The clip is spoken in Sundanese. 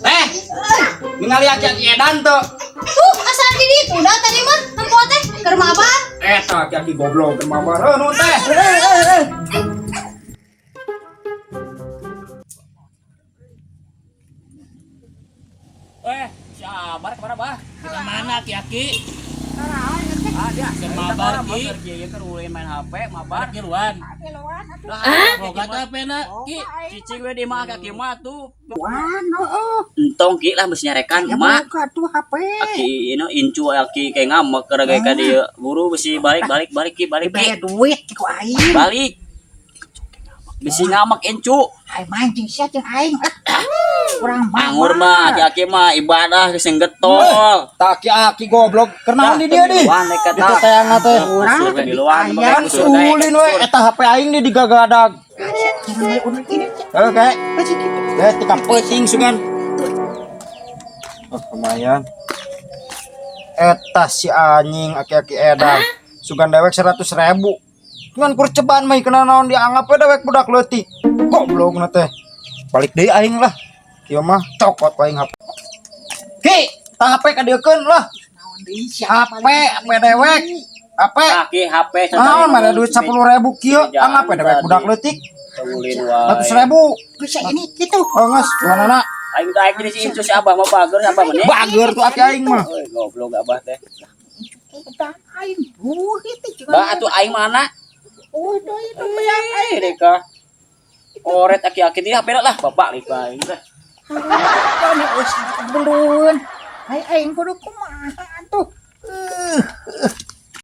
Eh, ningali aki-aki edan tuh. Tuh, asa di ditu udah tadi mah tempo teh keur mabar. Eta aki-aki goblok keur mabar. Heuh, nuhun teh. Eh, si Abar kemana, Bah? Ke mana aki-aki? Ah, dia Keur mabar, Ki. Ki. Keur ulin main HP, mabar. Kiluan. Lah, Boga teh HP-na, Ki. Cicing we di mah aki mah tuh. Wan, heeh. Entong Ki lah mesti nyarekan Ya emak. buka tuh HP. Aki ini incu aki kayak ngamek keur kayak ka dieu. Buru bisi balik balik balik Ki, balik Ki. Dibere duit ku aing. Balik. Bisi ngamek incu. Ai mancing sia jeung aing. Ah, Urang mah. Anggur mah aki-aki mah ibadah geus getol. Taki-aki goblok keur naon di dieu di? Di teteangna teh. Urang Kan ulin we eta HP aing di digagadag. Heuh kae. Eh tika peuting sugan. Oh, lumayan. Eta si anjing aki-aki edan. Sugan dewek 100.000. Cuman kur cobaan mah kena naon dianggap we dewek budak leutik. Goblok na teh. Balik deui aing lah. Kieu mah cokot aing HP. Ki, tah HP kadieukeun lah. HP, HP dewek. HP. Aki HP Naon mana duit 10.000 kieu, anggap we dewek budak leutik. Ulin wae. 100.000. Bisa ini gitu. Oh geus, duanana. Aing daek jadi si incu si Abah mah bager si Abah mah nih. Bager tuh aki aing mah. Euy, goblok Abah teh. Udah aing duit jeung. Bah atuh aing mana? Udah itu beak Eh, deka. Oret aki-aki teh HP lah bapak nih aing teh. aing. Usah belun. Ai aing kudu kumaha atuh.